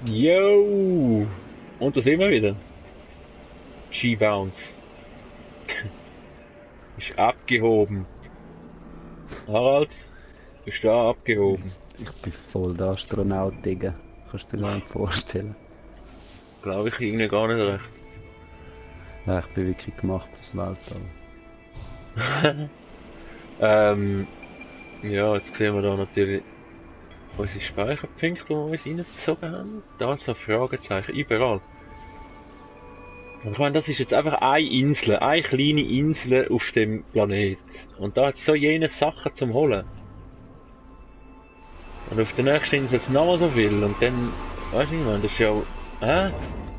Yo! Und da sind wir wieder. G-Bounce. Ist abgehoben. Harald, bist du da abgehoben? Ich bin voll der Astronaut, Digga. Kannst du dir gar nicht vorstellen. Glaube ich irgendwie gar nicht recht. Ja, ich bin wirklich gemacht fürs Weltall. Ähm, ja, jetzt sehen wir da natürlich unsere Speicherpunkte, die wir uns reingezogen haben. Da so Fragezeichen, überall. Und ich meine, das ist jetzt einfach eine kleine Insel auf dem Planet. Und da hat es so jene Sachen zum Holen. Und auf der nächsten Insel jetzt noch mal so viel. Und dann, weißt du, ich meine, das ist ja, hä?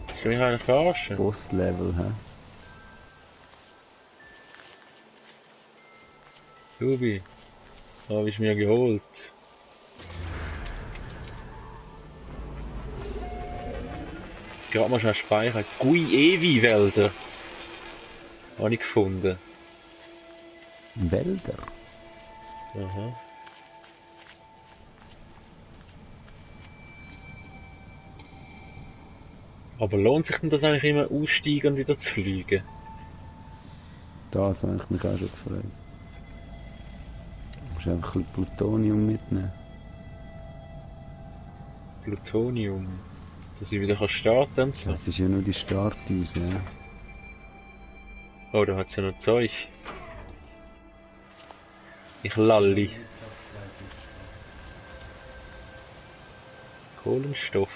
Das ist mich eigentlich verarschen. Boss-Level, hä? Ruby, habe ich mir geholt. Gerade mal schnell speichern. Gui-Ewi-Wälder. Habe ich gefunden. Wälder? Aha. Aber lohnt sich denn das eigentlich immer aussteigen und wieder zu fliegen? Das habe ich mich auch schon gefragt. Du musst einfach ein bisschen Plutonium mitnehmen. Plutonium. Dass ich wieder starten kann und so. Das ist ja nur die Startdüse, ja. Oh, da hat es ja noch Zeug. Ich lalli. Kohlenstoff.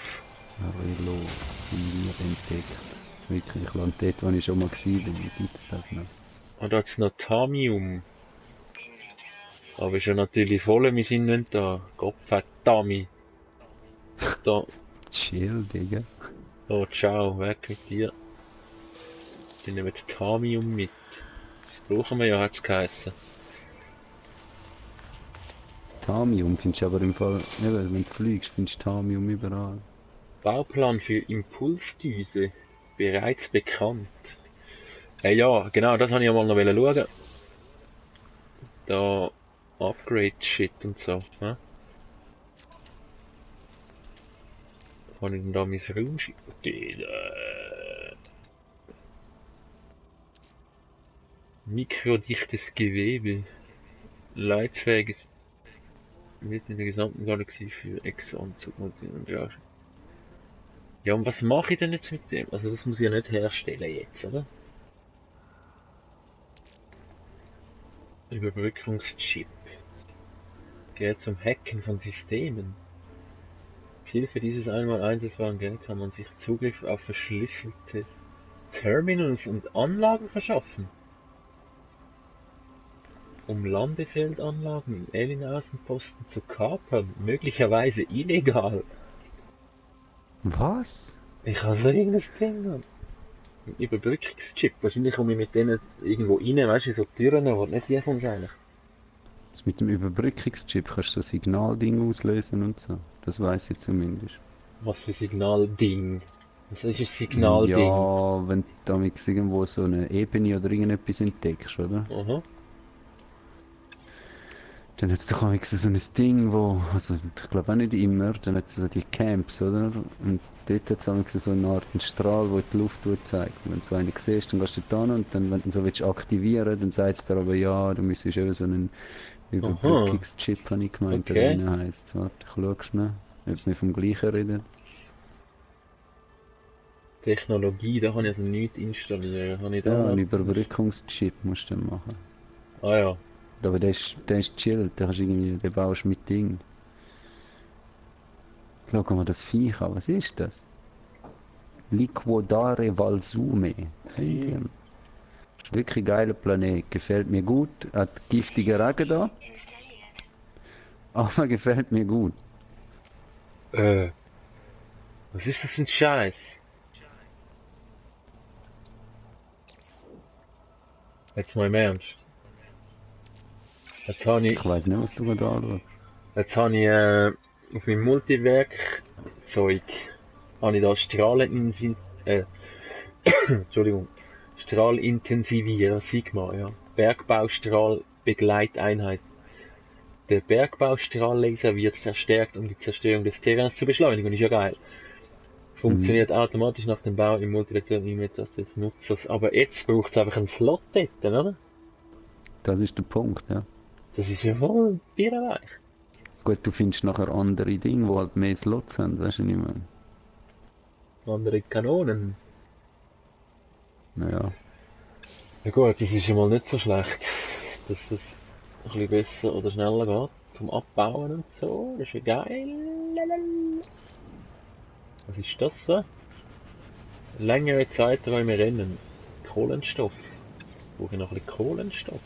Arello, von mir entdeckt. Wirklich, lang dort, wo ich schon mal war, gibt es das noch. Und da hat es noch Thamium. Aber ist ja natürlich voll mein Inventar. Gottverdammt. Da. Chill, Digga. Oh, ciao, weg mit dir. Dann nehmen wir Thamium mit. Das brauchen wir ja, hat's geheißen. Thamium findest du aber im Fall, eben, wenn du fliegst, findest du Thamium überall. Bauplan für Impulsdüse. Bereits bekannt. Ja, genau, das habe ich ja mal noch schauen. Da Upgrade-Shit und so. Ne? Kann ich denn da mein Raumschiff? Mikrodichtes Gewebe. Leitfähiges wird in der gesamten Galaxie für Exo-Anzug und ja. Ja, und was mache ich denn jetzt mit dem? Also das muss ich ja nicht herstellen jetzt, oder? Überbrückungschip. Geht zum Hacken von Systemen. Mit Hilfe dieses einmal einsetzbaren Geräts kann man sich Zugriff auf verschlüsselte Terminals und Anlagen verschaffen. Um Landefeldanlagen im Alien-Außenposten zu kapern, möglicherweise illegal. Was? Ich habe so irgendein Ding, Mann. Ein Überbrückungschip. Wahrscheinlich komme ich mit denen irgendwo rein, weißt du, so Türen, wo du nicht hier kommst eigentlich. Mit dem Überbrückungschip kannst du so Signalding auslösen und so. Das weiß ich zumindest. Was für Signalding? Was ist ein Signalding? Ja, wenn du damals irgendwo so eine Ebene oder irgendetwas entdeckst, oder? Aha. Dann hat es doch auch so ein Ding, wo, also ich glaube auch nicht immer, dann hat es so die Camps, oder? Und dort hat es so eine Art einen Strahl, der die Luft zeigt. Und wenn du so einen siehst, dann gehst du dort hin und dann, wenn du ihn so willst aktivieren, dann sagt es dir aber, ja, du müsstest eben so einen Aha. Überbrückungschip, habe ich gemeint, der Okay. drin heisst. Warte, ich schau schnell, ob wir vom gleichen reden. Technologie, da kann ich also nichts installieren. Kann ich da Ja, noch einen etwas Überbrückungschip musst du dann machen. Ah ja. Aber der ist chill, den baust du mit Ding. Schau mal das Viech an, was ist das? Liquidare Valsume. Hey, das ist wirklich ein geiler Planet, gefällt mir gut. Hat giftige Regen da, aber gefällt mir gut. Äh, was ist das für ein Scheiß? Jetzt mal im Ernst. Jetzt habe ich, Ich weiß nicht, was du da anschaust. jetzt habe ich auf meinem Multiwerk-Zeug habe ich da Entschuldigung, Strahlintensivierer Sigma, ja. Bergbaustrahlbegleiteinheit. Der Bergbaustrahllaser wird verstärkt, um die Zerstörung des Terrains zu beschleunigen. Ist ja geil. Funktioniert automatisch nach dem Bau im Multilektor-E-Mail-Taste des Nutzers. Aber jetzt braucht es einfach einen Slot dort, oder? Das ist der Punkt, ja. Das ist ja voll birrenweich. Gut, du findest nachher andere Dinge, die halt mehr Slots haben, weißt du, was ich meine? Andere Kanonen. Naja. Ja gut, das ist ja mal nicht so schlecht, dass das ein bisschen besser oder schneller geht zum Abbauen und so. Das ist ja geil. Was ist das so? Längere Zeiträume rennen. Kohlenstoff. Ich brauche noch ein bisschen Kohlenstoff.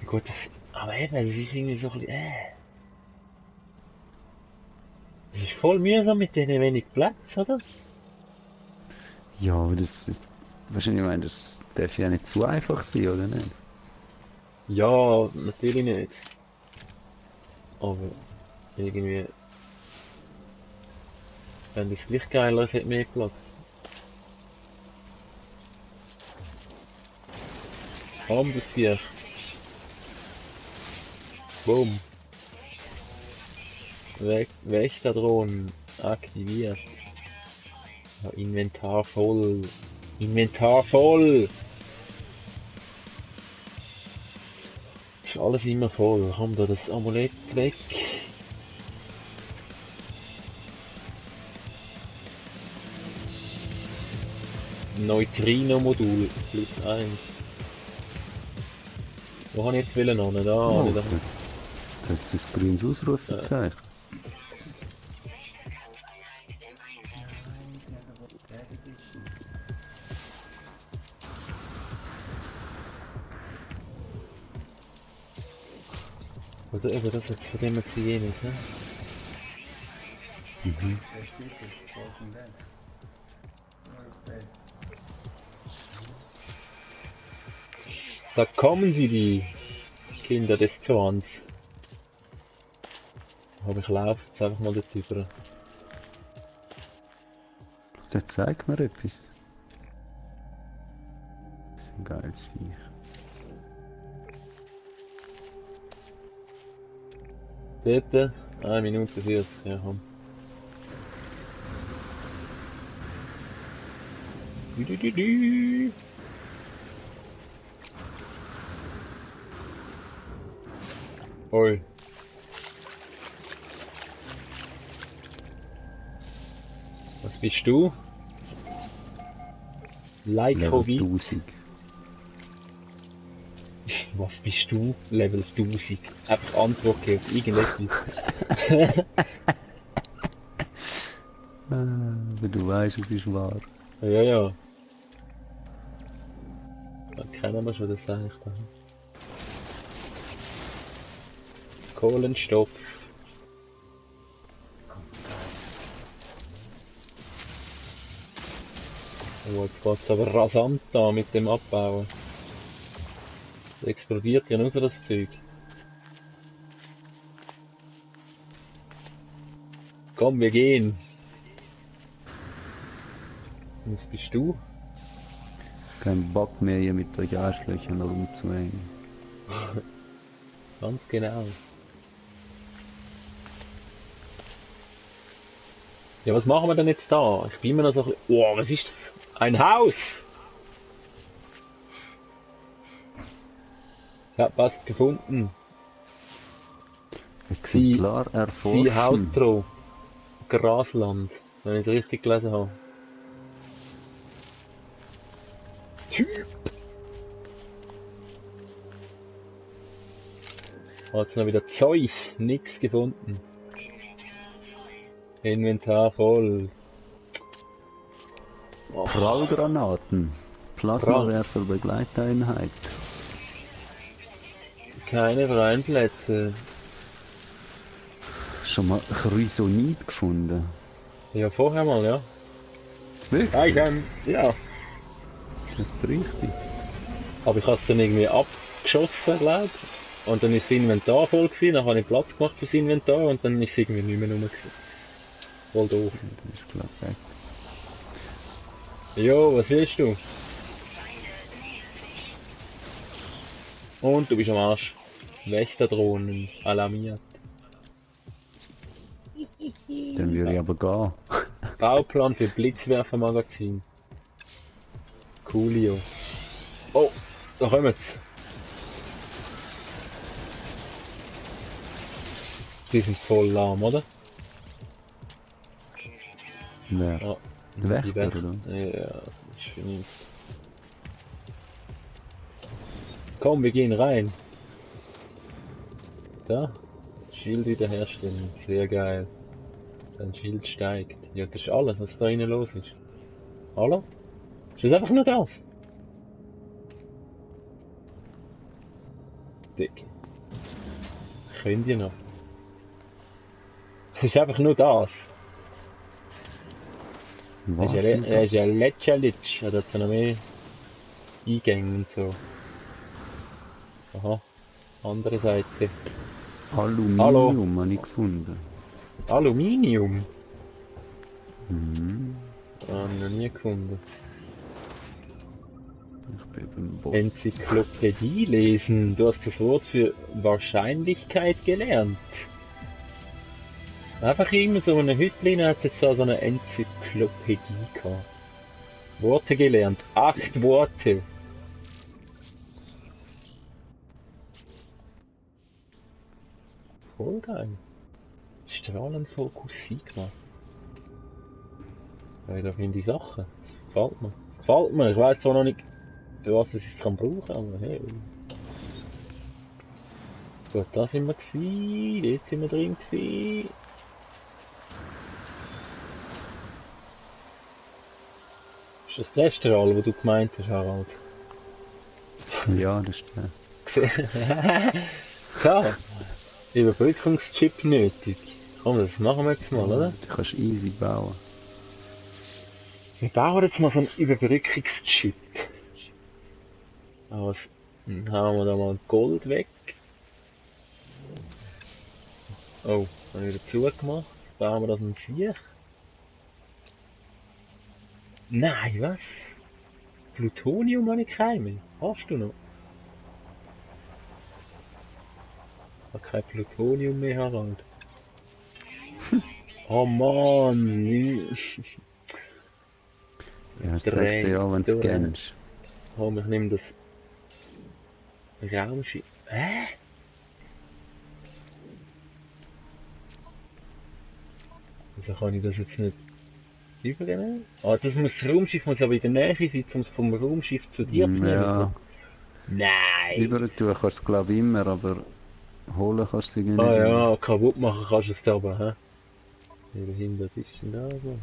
Ja gut, das, aber eben, das ist irgendwie so ein bisschen, Das ist voll mühsam mit denen wenig Platz, oder? Ja, aber das ist, wahrscheinlich, ich meine, das darf ja nicht zu einfach sein, oder nicht? Ja, natürlich nicht. Aber irgendwie, wenn das gleich geiler, es hat mehr Platz. Komm, du siehst. Boom. Wächterdrohnen aktiviert. Ja, Inventar voll. Inventar voll! Ist alles immer voll. Haben da das Amulett weg. Neutrino-Modul plus 1. Wo habe ich jetzt wollen an? Da, Oh, da. da hat es ein grünes Ausrufezeichen. Oder eben das jetzt von dem jetzt jenes, ne? Mhm. Da kommen sie, die Kinder des Zorns. Aber ich laufe jetzt einfach mal dort drüber. Der zeigt mir etwas. Das ist ein geiles Viech. Dort, 1 Minute 40, ja komm. Du. Oi. Was bist du? Level Lykovic. 1000. Was bist du? Level 1000. Einfach Antwort geben auf irgendetwas. Aber du weißt, es ist wahr. Ja. Da kennen wir schon das eigentlich. Kohlenstoff. Oh, jetzt geht's aber rasant da mit dem Abbauen. Das explodiert ja nur so das Zeug. Komm, wir gehen. Was bist du? Kein Bock mehr hier mit euch Arschlöchern rumzuhängen. Ganz genau. Ja, was machen wir denn jetzt da? Ich bin immer noch so ein bisschen... Oh, was ist das? Ein Haus! Ich hab was gefunden. Exemplar Sie erforschen. Hautro. Grasland. Wenn ich es richtig gelesen habe. Typ! Hat's noch wieder Zeug. Nix gefunden. Inventar voll. Oh, Prallgranaten. Plasmawerfer Begleiteinheit. keine freien Plätze. Schon mal Chrysonit gefunden. Ja, vorher mal, ja. Wirklich? Ja. Das bringt dich. Aber ich habe es dann irgendwie abgeschossen, glaube ich. Und dann ist das Inventar voll gewesen, dann habe ich Platz gemacht fürs Inventar und dann ist es irgendwie nicht mehr rum gewesen. Voll doof. Das ist klar weg. Jo, was willst du? Und du bist am Arsch. Wächterdrohnen alarmiert. Dann würde ich aber gehen. Bauplan für Blitzwerfermagazin. Coolio. Oh, da kommen's. Die sind voll lahm, oder? Wer? Ja, Der die Wächter, oder? Ja, das ist für mich. Komm, wir gehen rein. Da. Schild wiederherstellen. Sehr geil. Dein Schild steigt. Ja, das ist alles, was da innen los ist. Hallo? Ist das einfach nur das? Dick. Könnt ihr noch? Das ist einfach nur das. Was? Das ist ja Letschalitsch. Da hat noch mehr Eingänge und so. Aha. Andere Seite. Aluminium habe ich gefunden. Aluminium? Mhm. Ah, noch nie gefunden. Ich bin beim Boss. Enzyklopädie lesen. Du hast das Wort für Wahrscheinlichkeit gelernt. Einfach immer so eine Hütlein hat jetzt da so eine Enzyklopädie gehabt. Worte gelernt. 8 Worte. Voll geil. Strahlenfokus Sigma. Ja, da finde ich Sachen. Das gefällt mir. Das gefällt mir. Ich weiss zwar noch nicht, für was ich es kann brauchen, aber hey. Gut, da sind wir gewesen. Jetzt sind wir drin gewesen. Ist das der Strahl, wo du gemeint hast, Harald? Ja, das ist der. Klar. Überbrückungschip nötig. Komm, das machen wir jetzt mal, oder? Du kannst easy bauen. Wir bauen jetzt mal so einen Überbrückungschip. Aber dann haben wir da mal Gold weg. Oh, dann wieder zugemacht. Jetzt bauen wir das in Siech. Nein, was? Plutonium habe ich keine. Hast du noch? Ich habe kein Plutonium mehr, Harald. Oh Mann! Ja, das zeigt dir ja, wenn du scannst. Komm, ich nehme das Raumschiff. Hä? Wieso kann ich das jetzt nicht übernehmen? Ah, das Raumschiff muss aber in der Nähe sein, um es vom Raumschiff zu dir zu nehmen. Ja, Nein! über tun kannst du glaube ich immer, aber holen kannst du sie nicht. Ah immer. ja, kaputt machen kannst du es da aber, hä? Wie behindert ist denn da so?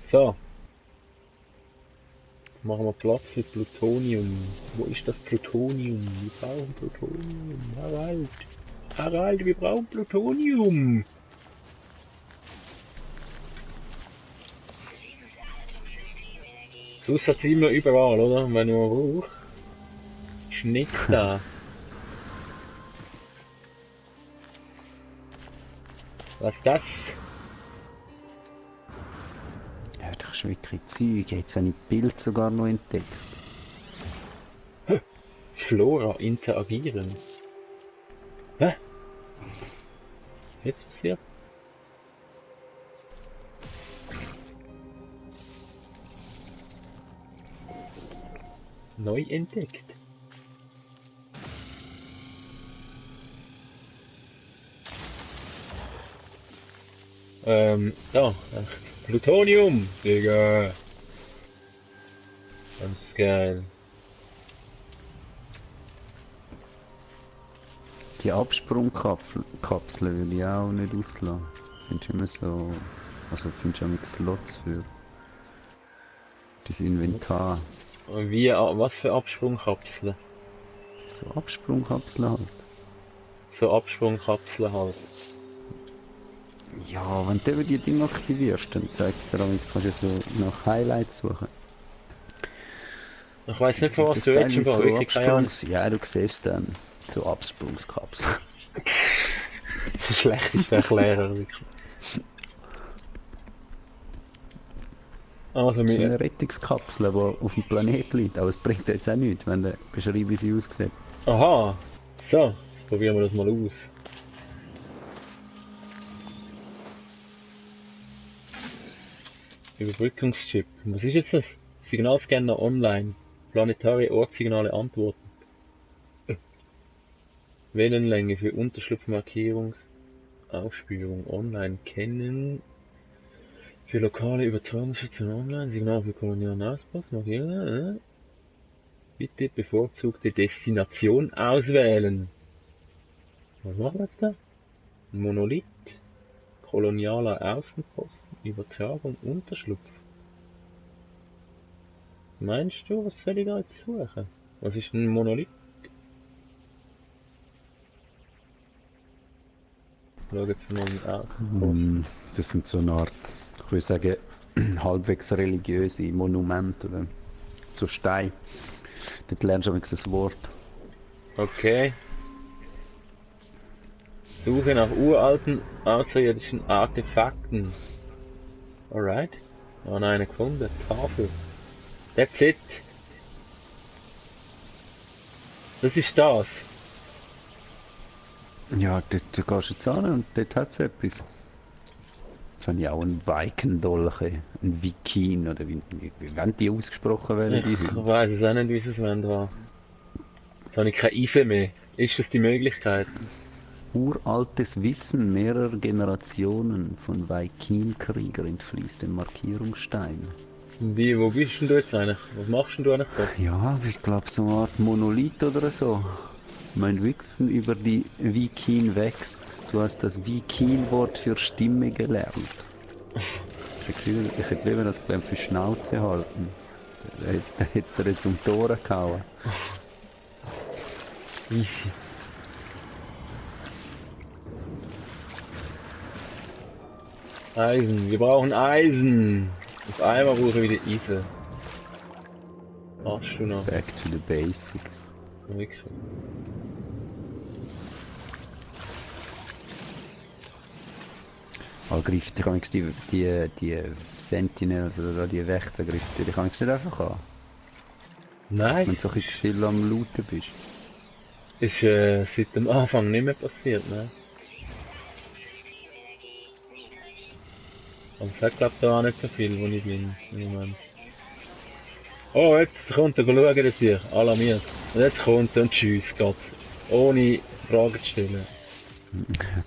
So. Jetzt machen wir Platz für Plutonium. Wo ist das Plutonium? Wir brauchen Plutonium. Harald! Harald, wir brauchen Plutonium! Zusatz immer überall, oder? Wenn man braucht. Ist nichts da. Was ist das? Ja, das ist wirklich Zeug. Jetzt habe ich Bild sogar noch entdeckt. Flora interagieren. Hä? Jetzt passiert? Neu entdeckt. Da, Plutonium, Digga. Ganz geil. Die Absprungkapsel will ich auch nicht auslassen. Findest du immer so. Also findest du auch mit Slots für das Inventar. Und wie, was für Absprungkapseln? So Absprungkapseln halt. So Absprungkapseln halt. Ja, wenn du über die Dinge aktivierst, dann zeigt es dir auch, jetzt kannst du so nach Highlights suchen. Ich weiß nicht, von was Das du redest, Teil ist aber so wirklich keine Ahnung. Ja, du siehst dann so Absprungskapseln. Die schlechteste Erklärung, wirklich. Also, So mir. eine Rettungskapsel, die auf dem Planet liegt, aber es bringt dir jetzt auch nichts, wenn du beschreibst, wie sie aussieht. Aha! So, jetzt probieren wir das mal aus. Überbrückungschip. Was ist jetzt das? Signalscanner online. Planetare Ortssignale antworten. Wellenlänge für Unterschlupfmarkierungsaufspürung online kennen. Für lokale Übertragungsstation online. Signal für kolonialen Auspass. Markieren. Bitte bevorzugte Destination auswählen. Was machen wir jetzt da? Monolith. Kolonialer Außenposten. Übertragung, Unterschlupf. Meinst du, was soll ich da jetzt suchen? Was ist ein Monolith? Schau jetzt mal den Außenposten. Das sind so eine Art, ich würde sagen, halbwegs religiöse Monumente oder so Steine. Dort lernst du das Wort. Okay. Suche nach uralten außerirdischen Artefakten. Alright. Oh nein, eine Kunde. Tafel. That's it. Das ist das. Ja, dort gehst du jetzt an und dort hat es etwas. Jetzt habe ich auch einen Vikendolche, ein Vikin, oder wie werden die ausgesprochen werden? Die Ich Hunde? weiß es auch nicht, wie es war. Jetzt habe ich keine Eisen mehr. Ist das die Möglichkeit? Uraltes Wissen mehrerer Generationen von Viking-Kriegern entfließt den Markierungsstein. Wie, wo bist denn du jetzt eigentlich? Was machst denn du eigentlich so? Ja, ich glaube so eine Art Monolith oder so. Mein Wissen über die Viking wächst. Du hast das Viking-Wort für Stimme gelernt. Ich hätte lieber das Klemm für Schnauze halten. Da hätte es dir jetzt um die Ohren gehauen. Easy. Eisen, wir brauchen Eisen. Auf einmal brauche ich wieder Eisen. Hast du noch? Back to the basics. Wirklich. Greift ich manchmal die Sentinels oder die Wächter, greift die kann ich nicht einfach an. Nein. Wenn du so ein bisschen zu viel am Looten bist. Ist seit dem Anfang nicht mehr passiert, ne? Aber ich sag, glaub da auch nicht so viel, wo ich bin im Moment. Oh, jetzt kommt er schauen, dass ich alarmiert. Und jetzt kommt er und tschüss, Gott. Ohne Fragen zu stellen.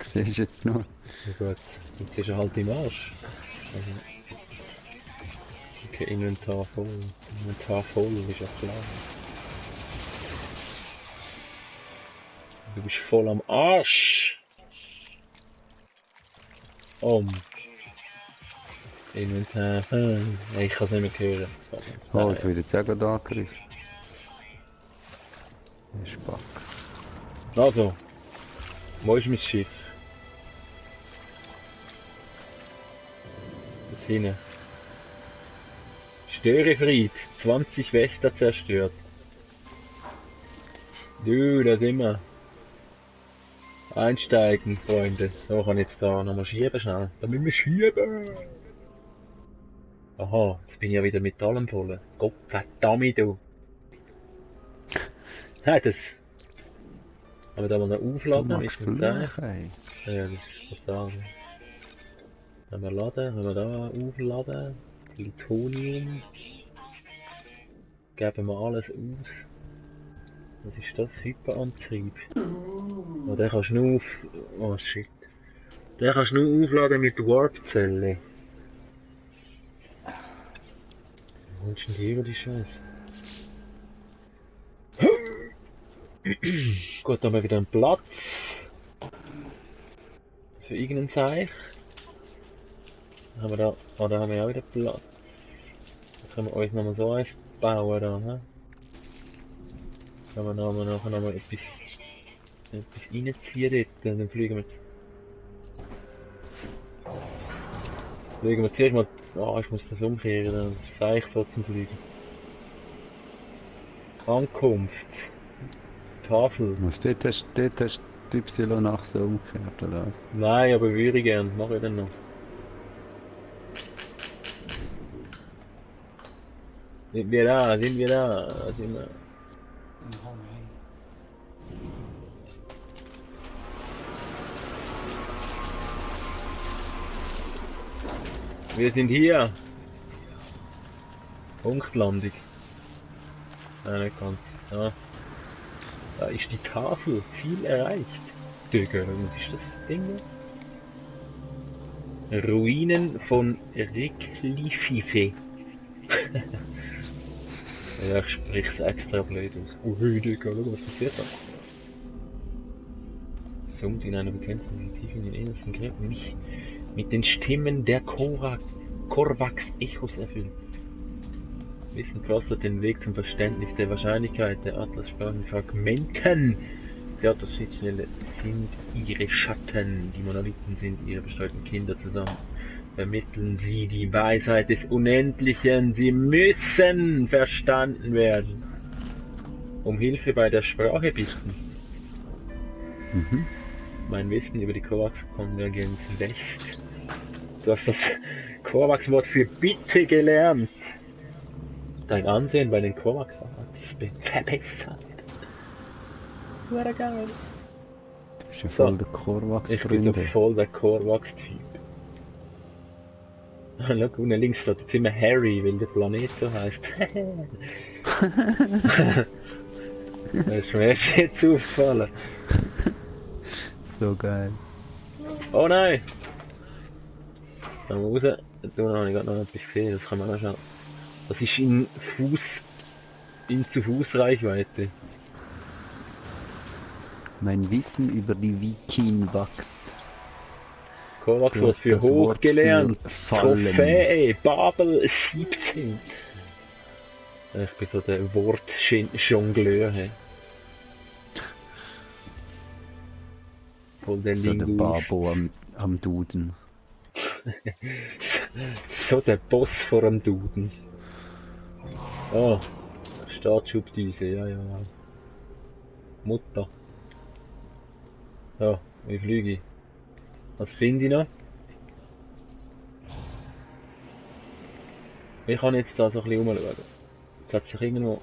Siehst du jetzt noch? Ja gut, jetzt ist er halt im Arsch. Also, okay, Inventar voll. Inventar voll, ist ja klar. Du bist voll am Arsch! Inventar, ich kann es nicht mehr hören. Oh, ich will jetzt auch gerade angegriffen. Der Spack. Also, wo ist mein Schiff? Dort hinten. Störefried, 20 Wächter zerstört. Du, da sind wir. Einsteigen, Freunde. So, kann ich jetzt da nochmal schieben schnell. Da müssen wir schieben. Aha, jetzt bin ich ja wieder mit allem voll. Gott verdammt, du. Ja, das. Haben wir da mal noch aufladen mit dem Seil? Ja, das ist total. Wenn wir laden, wenn wir da aufladen. Plutonium. Geben wir alles aus. Was ist das? Hyperantrieb. Oh, den kannst du nur auf... Oh shit. Den kannst du nur aufladen mit Warpzelle. Wo ist denn hier die Scheiße? Gut, dann haben wir wieder einen Platz. Für irgendeinen Zeich. Dann haben wir da... Oh, da haben wir auch wieder Platz. Dann können wir uns nochmal so eins bauen da, ne? Können wir nachher nochmal etwas reinziehen dort, dann fliegen wir jetzt. Fliegen wir zuerst mal. Ah, ich muss das umkehren, dann sei ich so zum Fliegen. Ankunft. Tafel. Was, dort hast du die Y-Achse umgekehrt, oder was? Nein, aber würde ich gern. Mach ich dann noch. Sind wir da? Sind wir da? Da sind wir. Wir sind hier. Punktlandung. Nein, nicht ganz. Ja. Da ist die Tafel. Ziel erreicht. Digga, was ist das für ein Ding? Ruinen von Reykjavik. Ja, ich sprich's extra blöd aus. Ui, Digga, schau, was passiert da? Summt in einer begrenzten tief in den innersten Gräben mich mit den Stimmen der Korvax-Echos erfüllt. Wissen pflastert den Weg zum Verständnis der Wahrscheinlichkeit der atlassprachlichen Fragmenten. Die Atlas-Schnittstelle sind ihre Schatten, die Monolithen sind ihre bestreuten Kinder zusammen. Vermitteln sie die Weisheit des Unendlichen, sie müssen verstanden werden. Um Hilfe bei der Sprache bitten. Mein Wissen über die Korvax-Konvergenz wächst. Du hast das Korvax-Wort für Bitte gelernt. Dein Ansehen bei den Korvax hat sich verbessert. War geil. Du bist ja voll der Korvax-Freund. Ich bin so voll der Korvax-Typ. Schau, unten links steht jetzt immer Harry, weil der Planet so heisst. Das ist mir erst jetzt aufgefallen. So geil. Oh nein! Da muss raus. Jetzt habe ich gerade noch etwas gesehen, das kann man auch schauen. Das ist in zu Fußreichweite. Mein Wissen über die Wiking wächst. Korvax Du wird hast für das Wort hochgelernt. für Fallen. Trophäe, Babel 17. Ich bin so der Wortjongleur. Hey. Voll der So der Linguist. Babo am Duden. So der Boss vor dem Duden. Oh, Startschubdüse, ja. Mutter. Ja, wie fliege ich? Was finde ich noch? Ich kann jetzt da so ein bisschen rumschauen. Jetzt hat sich irgendwo...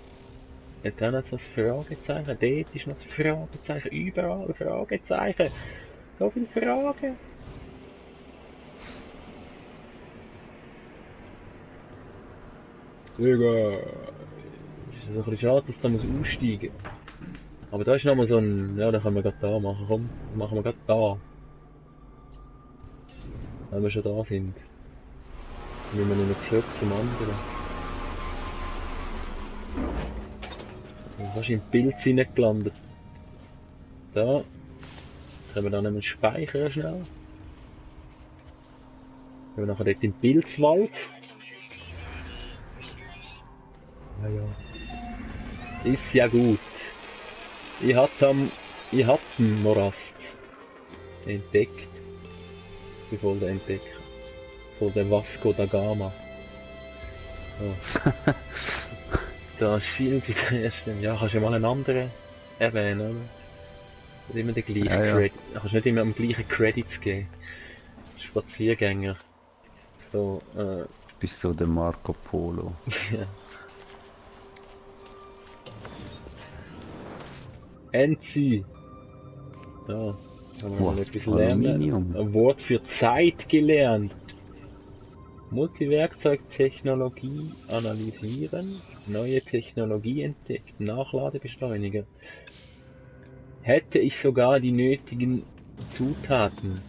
Jetzt haben wir das Fragezeichen, dort ist noch das Fragezeichen, überall Fragezeichen. So viele Fragen. Digga. Ist das ein bisschen schade, dass da muss aussteigen. Aber da ist nochmal so ein... Ja, da können wir gerade da machen. Komm, machen wir gerade da. Wenn wir schon da sind. Dann müssen wir nicht mehr zurück zum anderen. Was ist im Bild gelandet? Da. Können wir dann nämlich speichern schnell. Gehen wir nachher dort im Pilzwald. Ja. Ist ja gut. Ich hatte den Morast entdeckt. Ich bin voll der Entdecker. Voll der Vasco da Gama. Oh. Da Schild wieder erst. Ja, kannst du mal einen anderen erwähnen, oder? Nicht immer den gleichen Credit. Kannst nicht immer am gleichen Credits geben. Spaziergänger. So, Du bist so der Marco Polo. ja. Enzy. Da kann man mal etwas lernen. Aluminium. Ein Wort für Zeit gelernt. Multiwerkzeugtechnologie analysieren. Neue Technologie entdeckt. Nachladebeschleuniger. Hätte ich sogar die nötigen Zutaten,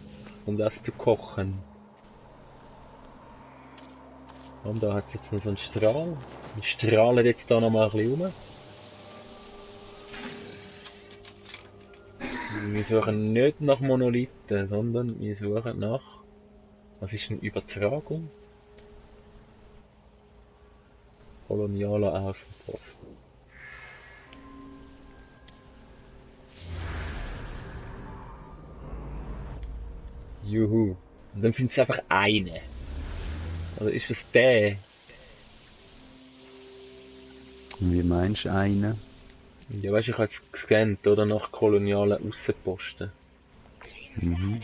um das zu kochen. Und da hat es jetzt noch so einen Strahl. Ich strahle jetzt da noch mal ein bisschen rum. Wir suchen nicht nach Monolithen, sondern wir suchen nach... Was ist eine Übertragung? Kolonialer Außenposten. Juhu. Und dann findest du einfach eine. Also ist es der? Wie meinst du einen? Ja, weißt du, ich habe jetzt gescannt, oder? Nach kolonialen Aussenposten. Mhm.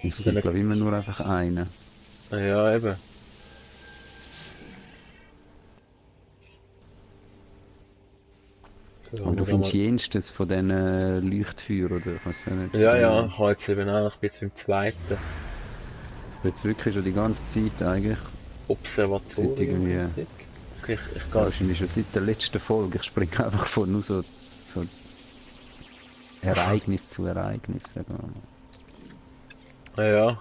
Ich glaube immer nur einfach einen. Ah, ja, eben. So, Und du findest jenstes von diesen Leuchtfeuern, oder? Ich weiß nicht. Ja, ich habe jetzt eben auch, ich bin jetzt beim zweiten. Jetzt wirklich schon die ganze Zeit eigentlich. Observatorium. Sind irgendwie- Ich gehe. Wahrscheinlich schon seit der letzten Folge. Ich springe einfach von nur so Ereignis zu Ereignis. Sagen wir mal. Ja.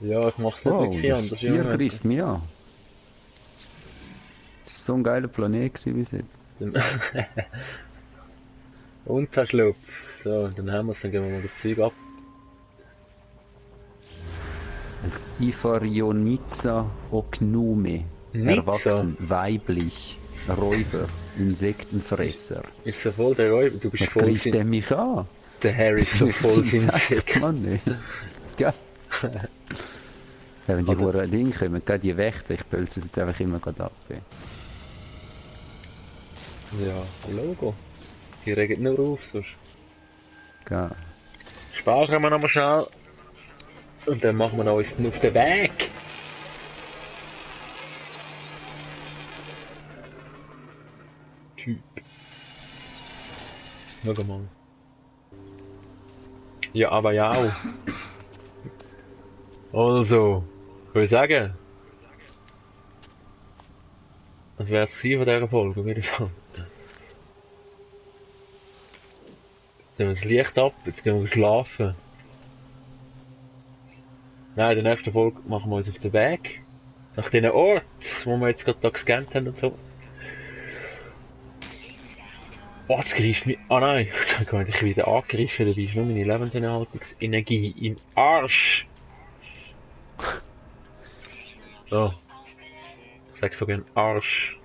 Ja, ich mach's nicht Wow, wirklich das anders. Tier greift mich an. Es war so ein geiler Planet gewesen bis jetzt. Unterschlupf. So, dann haben wir's, dann gehen wir mal das Zeug ab. Ein Ifarionitza Ognome. Nizza? Erwachsen, weiblich, Räuber, Insektenfresser. Ist so voll der Räuber, du bist Was voll greift der mich an? Der Harry ist so voll sein Insekt, Mann, ey. Gell? Ja, wenn die Oder- hohen Dinge kommen, gerade die Wächter, ich pölze es jetzt einfach immer gerade ab. Ey. Ja, Logo. Die regen nur auf, sonst. Gell. Speichern wir nochmal schnell. Und dann machen wir uns auf den Weg. Typ. Schau mal. Ja, aber ja auch. Also, ich würde sagen, das wäre es von dieser Folge, auf jeden Fall. Jetzt haben wir das Licht ab, jetzt gehen wir schlafen. Nein, in der nächsten Folge machen wir uns auf den Weg. Nach diesen Ort, wo wir jetzt gerade da gescannt haben und so. Oh, das greift mich. Ah nein, ich habe mich wieder angegriffen, dabei ist nur meine Lebenserhaltungsenergie im Arsch. So. Ich sag so gern Arsch.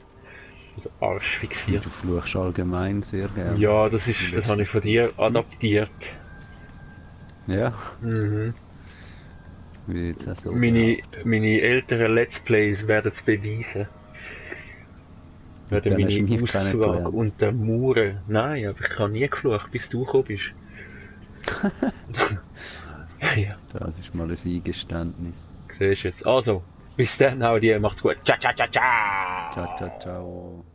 Also Arsch fixiert. Du fluchst allgemein sehr gerne. Ja, das habe ich von dir adaptiert. Ja, Mhm. wie jetzt auch so. Meine älteren Let's Plays werden es beweisen. Werden dann hast du meine mich Aussage kennengelernt. unter Mauern. Nein, aber ich habe nie geflucht, bis du gekommen bist. Ja, Das ist mal ein Eingeständnis. siehst du jetzt. Also, bis dann, hau dir, macht's gut. Ciao, ciao, ciao, ciao. Ciao, ciao, ciao.